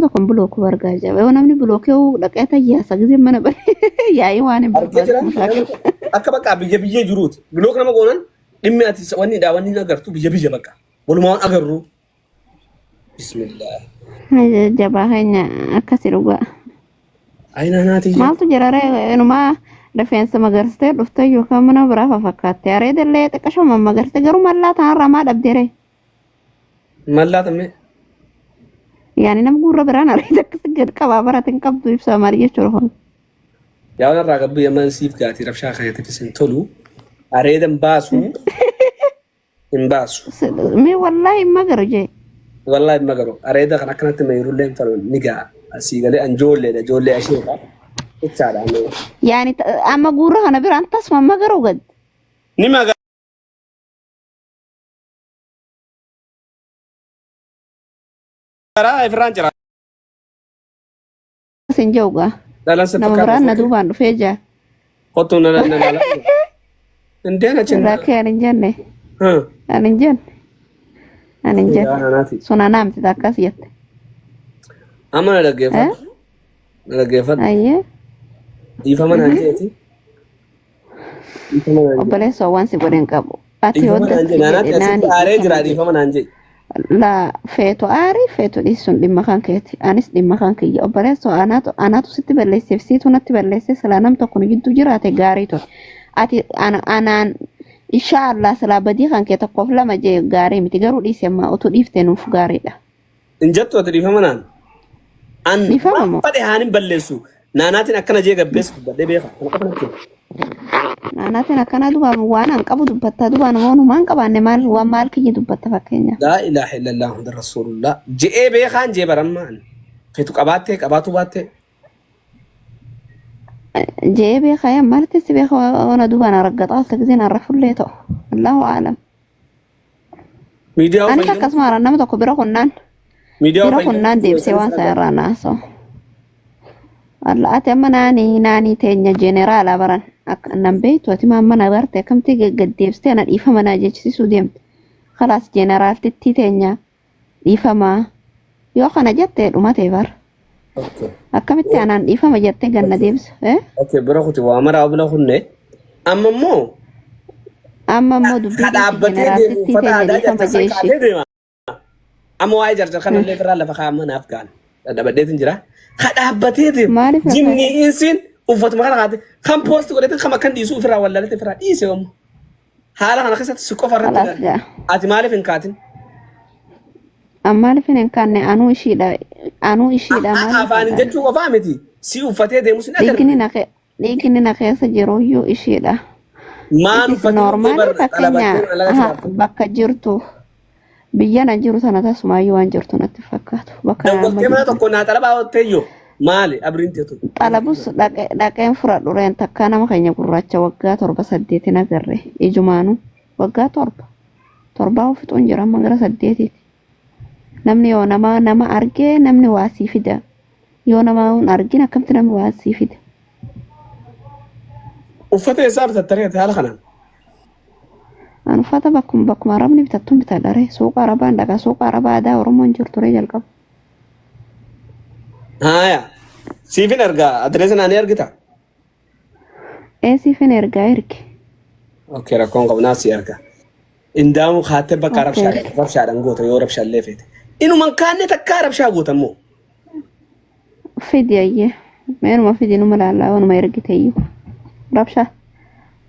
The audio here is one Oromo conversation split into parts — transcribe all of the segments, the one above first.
Tokko hin bulooku bargaa jaba. Yoo namni bulookee dhaqee tayyaasa gisee mana bane yaa'ii waan hin Argee barbaadu jiraan mashaakil. akka bakka biyya biyya jiruuti. Bilook nama goonan dhimmi ati wanni dha wanni hin agartu biyya biyya bakka. Walumaa waan agarru. Bismillah. Jabaa keenya akkasi dhugaa. Ayinaa naati. Maaltu jira ree inumaa rifeensa magarstee dhuftee yookaan mana biraa fafakkaatte areedallee xiqqashuma magarste garuu mallaa tanarraa maa dhabdee ree? Mallaa tammee. Yaani nama gurra biraan areeda akkasi gad qabaa barate hin qabdu ibsaa maal jechuudha kun. Yaa waan irraa gabbu yaman siif gaati rabshaa keetifis hin tolu. Areeda hin baasu. Hin baasu. Mee wallaahi hin magaru jee. Wallaahi hin magaru. Areeda kan akkanatti mayrullee hin falu ni ga'a. Asii galee an ijoolleedha ijoollee asheedha. Jechaadha. Yaani amma gurra kana biraan tasuma magaru gad. Ni magara. Ifirraan jira. Sin jawgaa. Dhalan si Nama fakkaata. biraan na duubaan dhufee jaa. Kottu na na na. Indeen achi. Rakkee ani hin jenne. Ani hin jenne. Ani hin jenne. Sun anaa miti akkas jette. Amma na dhaggeeffadhu. Na dhaggeeffadhu. Ayyee. Dhiifama naan jeeti. Dhiifama naan jeeti. Obboleessoo waan si godhe hin qabu. Ati Dhiifama yoo naan datti jedhe. Naanaatti jedhe asitti naani aaree dhiifama jira jedhe. dhiifama naan jedhe. La feetu aarii feetu dhiisuun dhimma kan keeti. Anis dhimma kan kiyya. Obboleessoo anaatu sitti balleesseef siitu natti balleesse silaa nam tokko nu gidduu jiraate gaarii ture. Ati anaan inshaallah silaa badii kan kee tokkoof lama jee gaarii miti garuu dhiise ammaa utuu dhiiftee nuuf gaariidha. Hin jettu ati dhiifama naan. An Dhiifama waan moo? fadhe haan hin balleessu. Naanaatiin akkana jee gabbeessu dubbadhee beeka. Kana qofa natti hima. Naanaatiin akkanaa dubaan waan an qabu dubbatta dubaan waan humaan qabaanne maal waan maal kiyya dubbatta fakkeenyaaf. Laa ilaaha illallah Muhammad Rasuulullah. Je'ee beekaan jee barammaan. Feetu qabaattee qabaatuu baattee. Jee beeka yaa maalitti si beeka waan dubaan argataa alta giseen arrafullee ta'u. Allahu aalam. Miidiyaa Anis fayyadamu. akkasuma nama tokko bira kunnaan Miidiyaa bira kunnaan deebisee waan sana irraa naasa'u. Alla ati amma naanii naanii teenya jeeneraala baran akka nan beektu ati amma na barte akkamti gad deebistee ana dhiifama naa jechisisuu deemte. Kalaas jeeneraaltittii teenya dhiifama yoo kana jette dhumatee bar. Okay. Akkamitti anaan dhiifama jettee ganna deebisa? Eh? Okay, bira kuti waa maraa bila kunne. Amma immoo Amma immoo dubbii ka dhiisi dhaabbatee deemu jeeneraaltittii uffata teenya aadaa dhiifama jarjarsan jeeshi. kaatee deema. Amma waa'ee jarjar kanallee irraa lafa kaa'ama naaf ga'an. Dadhabadheetin jira. Ka dhaabbatee deemu. Maaliif akka Jinnii insiin uffatuma kana kaatee kan poosti godhate kan akkan dhiisu ofirraa wallaalate ofirraa dhiise yommuu. Haala kana keessatti si qofa irratti Kalaas ga'a. Ati maaliif hin kaatin? Maaliif hin kaanne anuu ishiidha anuu ishiidha maaliif hin Afaanin kaanne? jechuu qofaa miti. Si uffatee deemu sin agarre. Dhiigni na keessa jiruyyuu ishiidha. Maal It is uffatee normally bar fakkeenya xalabattee alaga aha, jiraattu. bakka jirtu biyya na jiru sana tasumaayyuu waan jirtu natti fakkaatu. Bakka na amma Dawwaltee mana jiru tokko naa xalabaa ootteeyyoo maali abriin teetu. Xalabus dhaqeen fudhadhu reen takkaa nama keenya gurraacha waggaa 7 8 hin agarre ijumaanuu waggaa 7 torbaa fixuun jira amma gara saddeetiiti. Namni yoo nama nama argee namni waa sii fida yoo nama hin argin akkamti namni waa sii fida. Uffata eessaa bitattanii ati haala kanaan? An uffata bakkuma arabni bitattuun bitadha ree suuqa arabaan dhaqa suuqa arabaa aadaa Oromoon jirtu ree jalqaba. Haaya. Siifin ergaa adireesa naanii argita? Ee siifin ergaa ergi. Okay rakkoon qabu naa si erga. Indaamu kaattee bakka Okay. rabshaadhaan goota yoo rabshaallee feete. Inuman kaanne takkaa rabshaa goota immoo. Fidi ayyee. Meenuma fidi numa laallaa wanuma ergite iyyuu. Rabshaa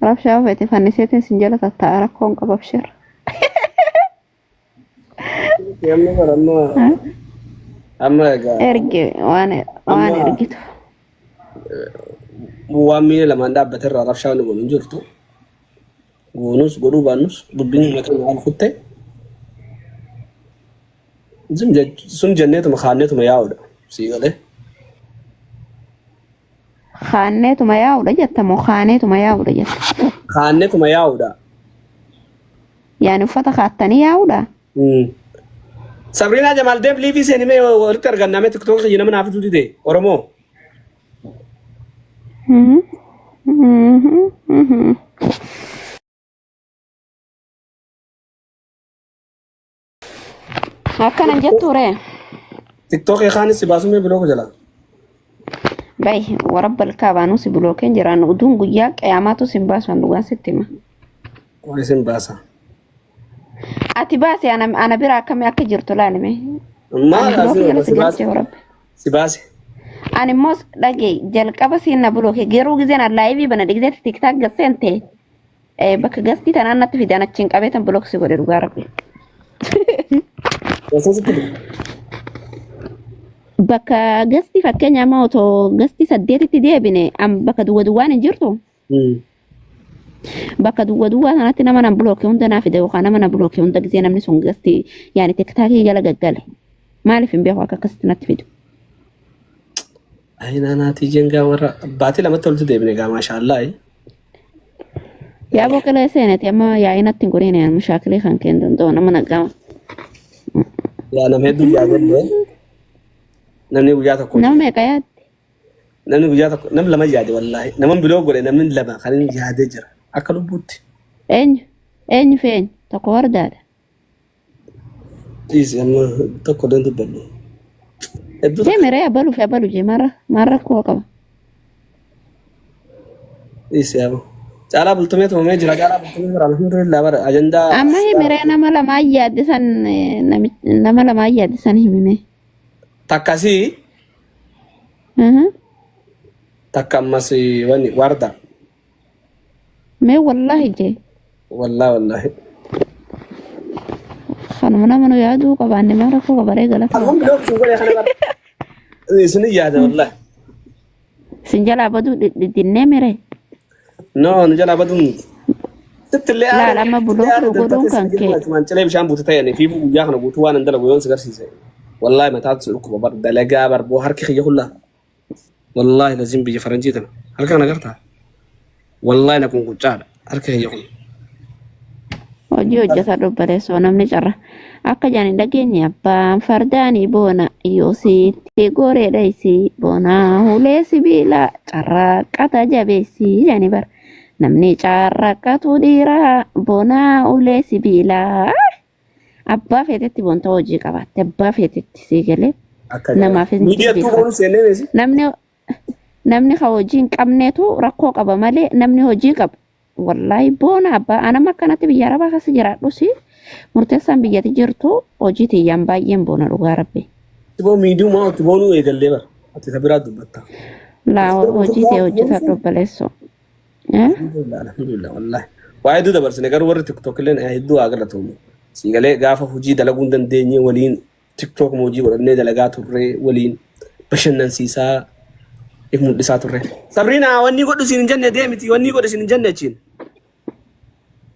rabshaa feete fanniseetiin sin jala tattaa'a rakkoon qaba abshir. Amma bara amma amma egaa Ergi waan waan amma ergitu. waan miila lamaan dhaabbate irraa rabshaa nu godhu hin jirtu. Goonus godhuu baannus dubbiin uummata maal kutte sun jenneetuma kaanneetuma yaa'udha. Sii galee. Kaanneetuma yaa'udha jetta moo kaaneetuma yaa'udha jetta? Kaanneetuma yaa'udha. Yaani uffata kaattanii yaa'udha? Sabriinaa Jamaal deem liivii seenimee walitti argannaa mee tiktookii kiyya nama naaf fiduu dide Oromoo. Mhm. Mhm. Mhm. Akkana hin jettuu ree? TikTok kaanis si baasumee block jala. Bayi warabba alkaabaanuu si bilookeen jiraan uduun guyyaa qiyyaamaatu sin baasan dhugaan sitti hima. Waan isin baasa. Ati baase ana bira akkamii akka jirtu laalime. Maal Ani bilookii jala si si baase? galchee warabbe. Si baase. Ani immoo dhagee jalqaba siin na bilooke garuu gizeen an live bana dhigizeetti TikTok gaseente bakka gastii tanaan natti fidan achiin qabeetan block si godhe dhugaa rabbi. Eessa sitti fide? Bakka gastii fakkeenya amma otoo gastii 8tti deebine am bakka duwwa duwwaan hin jirtu. Bakka duwwa duwwaa sanatti nama nan bilooke hunda naa fide yookaan nama na bilooke hunda gizee namni sun gastii yaani TikTokii jala gaggale. Maaliif hin beeku akka akkasitti natti fidu. Ayinaa naatii jengaa warra baatii lamatti walitti deebine gaa maashaallah. Yaa boqqolee seenati amma yaa'ii natti hin godhin mushaakilee kan kee danda'u nama nagama. Yaa nama hedduu yaadallee namni guyyaa tokko Nama meeqa yaadde? Namni guyyaa tokko namni lama yaade, wallaahi nama block godhe namni lama kan inni yaadee jira akka lubbuutti. Eenyu? Eenyu fi eenyu? Tokko wardaadha. Dhiisi, amma tokko illee hin dubbanne. Hedduu takka. Deemiree abalu fi abalu jee maara maara rakkoo qaba. Dhiisi yaa. Caalaa Bultumee tumamee jira. Caalaa Bultumee jira. Alhamdulillah bara ajandaa. Amma himiree nama lamaa yaadde san nama lamaa yaadde san himime. Takkasii takka ammas wani warda. Mee wallaahi jee. Wallaahi wallaahi. Kanuma nama nu yaaduu qabaanne maal rakkoo qabaree galata Alhamdulillah Waaqaa. sun godhe kana bara. Isin yaada wallaahi. Sin jalaa baduu dhidhinnee miree. No, nu jalaa baduun miti. Sitti illee Laal amma block nu godhuun kan kee. Waan cilee bishaan buute ta'e fiifuu guyyaa kana guutuu waan hin dalagu yoon si garsiise. Wallaahi mataatu si dhukkuba bar dalagaa bar boo harki kiyya hullaa. Wallaahi lazim biyya faranjii tana. Harka kana gartaa? Wallaahi na qunquccaadha. Harka kiyya kun. Hojii hojjetaa dhobbaleessoo namni carra. Akka jaan hin dhageenye abbaan fardaanii boona yoo sitti goreedha isii boona ulee sibiila carraaqqata jabeessii jedhani bara. Namni carraaqqatu dhiira boona ulee sibiilaa. Abbaa feetetti boonta hojii qabaatte abbaa feetetti sii galee Akka namaaf hin miidiyaattuu jilbeeffatu. boonu seennee meesi. Namni ka hojii hin qabneetu rakkoo qaba malee namni hojii qabu. Wallaahi boona abbaa anama akkanatti biyya arabaa keessa jiraadhus murteessaan biyyatti jirtu hojii tiyyaan baay'een boona dhugaa rabbi. Tiboo miidiyumaa itti boonuu eegallee bara. Ati isa biraa dubbatta. Laa hojii ta'e hojjetaa obboleessoo. Alhamdulillah alhamdulillah wallaahi. Waa hedduu dabarsine garuu warri TikTok illee hedduu haa galatoomu. Siigalee gaafa hojii dalaguu hin dandeenye waliin TikTok hojii godhannee dalagaa turre, waliin bashannansiisaa if mul'isaa turre. Sabriina, wanni godhu siin hin jenne deemiti, wanni godhu siin hin jenne achiin.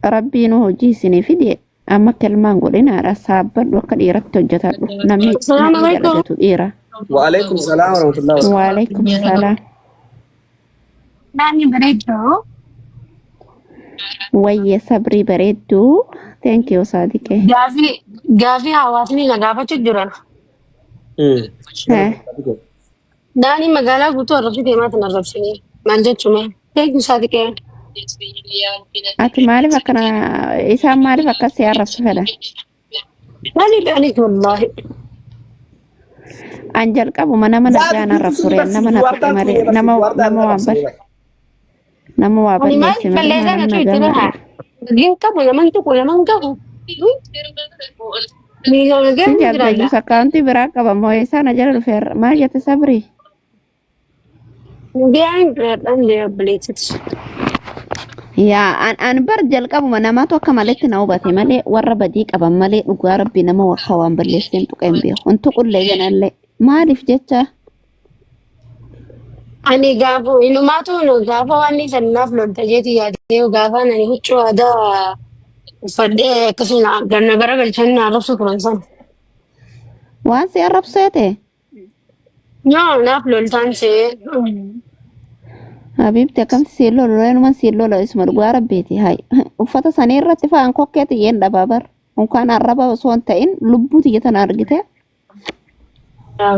Rabbiin hojii isinii fide amma kelmaan godhinaadha saabbadhu akka dhiiratti hojjetadhu namni Assalamu namni alaikum. dalagatu dhiira. Waalaikum salaam warahmatullahi wabarakatuh. Waalaikum salaam. Naanni bareedduu. Wayye sabrii bareedduu, thank you Saadiqee. Gaafii hawaasni na gaafachuu jiran. Naanni magaalaa guutuu arrabsitee maata na arrabsanii. Maal jechuun thank you Saadiqee. Ati maaliif akkana isaan maaliif akkas si arrabsu fedhan? Maaliif anis wallaahi. An jalqabuma nama nagaan arrabsu ree nama na tuqe malee nama waa Ani balleesse maaliif malee balleessaa nama na nagaan tuqe arrabsu. Hin qabu naman tuqu naman qabu. Miila nagaan Sin jiraadha. jaalladhu akkaawuntii biraa qaba moo isaan jala dhufeerra maal jette sabrii? Nagaan jiraadhaan jee obboleessiti. Yaa an bar jalqabuma namaatu akka maletti na hubate malee warra badii qaban malee dhugaa rabbi nama waan balleesseen tuqee hin beeku. Hin tuqullee ganallee maaliif jecha? Ani gaafa inumaatu gaafa waan sannaaf lolta jeeti yaadee gaafa ani huccuu aadaa uffadhee akkasuma ganna garagalchan na arrabsu turan sana. Waan si arrabseete? No, naaf loltaan see. Habiibti, akkamti siin lolu? Reenuma siin lola isuma dhugaa rabbiiti. Hay uffata sanii irratti fa'aan kokkee xiyyeen dhabaa bar. Unkaan arraba osoo hin ta'in lubbuu tiyya tana argite.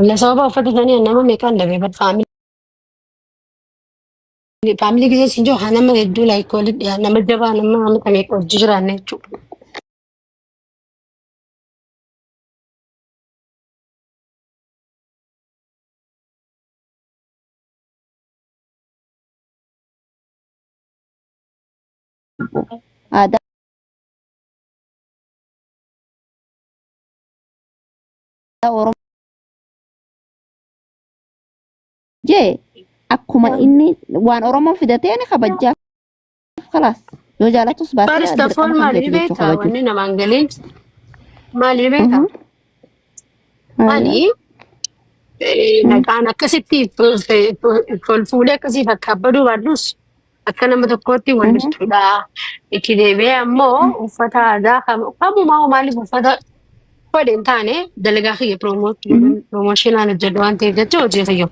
Na sababa uffata sanii nama meeqaan dhabee bar family family keessa siin jiru nama hedduu like walitti dhiyaa nama jabaa nama nama meeqa hojii jiraanne jechuudha. Aadaa Oromoo jee akkuma inni waan Oromoon fidatee ni kabajjaaf khalaas. Yoo jaalatus baatee First of all dirqama kan maali keeti jechuu beektaa kabajuun. wanni namaan galiin maali beektaa? Ani maqaan akkasitti ol fuudhee akkasii fakkaabaduu baadhus akka nama tokkootti wallistuudha. Itti deebi'ee ammoo uffata aadaa kamumaa maaliif uffata fedhe hin taane dalagaa kiyya piroomooshinaan hojjedhu waan ta'eef jecha hojii kiyya.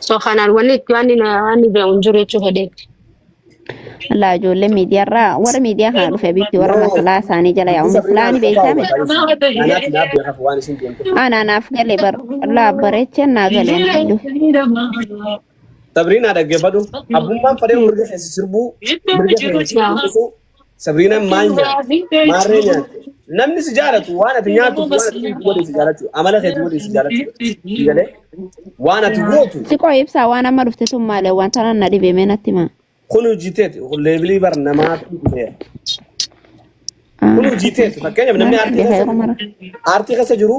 So kanaan wanni itti waan waan beeku hin jiru jechuu fedhe. Laa ijoollee miidiyaarraa warra miidiyaa kana dhufe bitti warra No. maslaa isaanii jala yaa'u. Sabriinaan Maslaa ni beektaa miti. Anaaf naaf beekaaf waan isin deemtuuf. Ana naaf gale bar laa bareecheen naa galee hedduu. Sabriinaa dhaggeeffadhu. Abbummaan fadhee mirga keessa sirbuu, mirga keessa buqqisuu. Sabriinaan maal nyaatte? Maarree nyaatte? Namni si jaalatu waan ati nyaattu fi waan ati dhugdu waliin si jaalachuu. Amala keetii waliin si jaalachuu. Galee waan ati gootu Si qoo ibsaa waan amma dhufte tun maali waan tanaan na dhibee mee natti himaa. kun hojii teeti. Kun leebilii bar namaatu dhufeera. Kun hojii teeti. Fakkeenyaaf namni Maal aartii dhibee keessa yeroo mara. aartii keessa jiru.